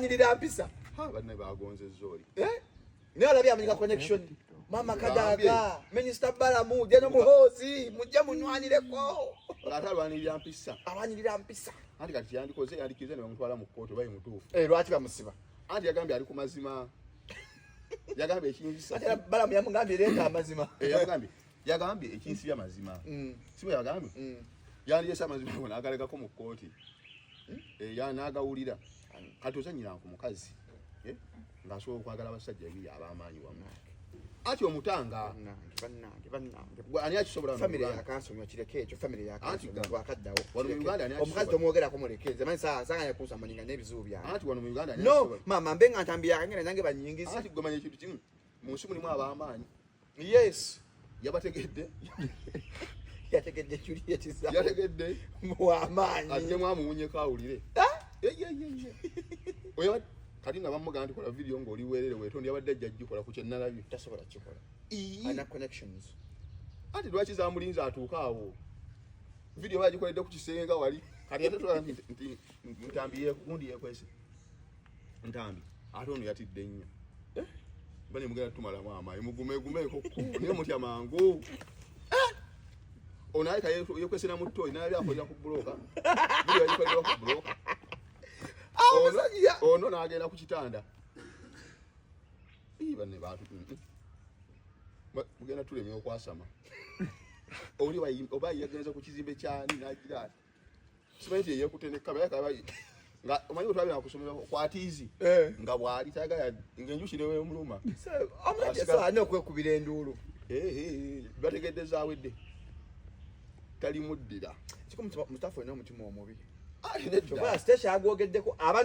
Alwanirira mpisa. Ha, banne bagonzezza oli. Eh? Naye olabye amanyika connection. Mama Kadaga, Minister Balamu, General Muhoozi, mujje munywanireko. Ng'ate alwanirira mpisa. Alwanirira mpisa. Anti kati yandikoze yandikiriza ne bamutwala mu kkooti oba ye mutuufu. Eh, lwaki bamusiba? Anti yagambye ali ku mazima. Yagambye ekinzisa. Ate era Balamu yamugambye leeta amazima. Eh, yagambye ekinsibya mazima. Si bwe yagambye? Yandireese amazima ago n'agalegako mu kkooti. Eh, n'agawulira. Kati ozannyira ku mukazi. Eh, ng'asobola okwagala abasajja babiri ab'amaanyi wamu. Ati omutanga. Bannange, bannange, bannange. Gwe ani akisobola wano mu Family Uganda? yakansonyiwa, kireke ekyo, family Anti yakansonyiwa gamba. twakaddawo. Wano mu Kireke. Uganda ani Omukazi akisobola? tomwogerako, muleke. Nze manyi saaganya kunsamoninga n'ebizibu byange. Anti wano mu Uganda ani No, akisobola? maama mbe nga ntambi yakangenda nange banyingize. Anti gwe manya ekintu kimu. Mu nsi mulimu ab'amaanyi. Yes. Yabategedde. Yategedde Juliet Zaawe. Yategedde. W'amaanyi. Addemu amuwunyeko awulire. Ah? Ye, ye, ye, ye. Oyo kati nga bamugamba nti kola video ng'oli weerere weetonde, yabadde ajja gikola ku kye nalabye. Tasobola kikola. Ii. Alina connections. Anti lwaki zamulinze atuuke awo? Video bagikoledde ku kisenge wali. Kati ate tulaba nti Ntambi gundi yeekwese. Ntambi ate ono yatidde nnyo. Eh? Bane mugenda tumalamu amaanyi, mugumeegumeeko ku naye mutya mangu. Eh? Ono aleka yekwese na mutoyi n'alabye akolera ku bbulooka. Video yagikoledde ku bbulooka. Ono n'agenda ku kitanda. Ii, banne baatu. Mugenda tulemye okwasama. Oli oba yagenze ku kizimbe kyani n'agira ati. Simanyi nti yeekutte ne kamera, kaba nga omanyi otwabira ku ssomero kwatiizi. Eh. Nga bw'ali tayagala ng'enjuki ne weemuluma. So, omusajja so alina okwekubira enduulu. Eh, eh, eh, bategedde zaawedde. Talimuddira. Kiko Mustafa olina omutima omubi. Ah, nedda. Kyokka siteesha yagwogeddeko aba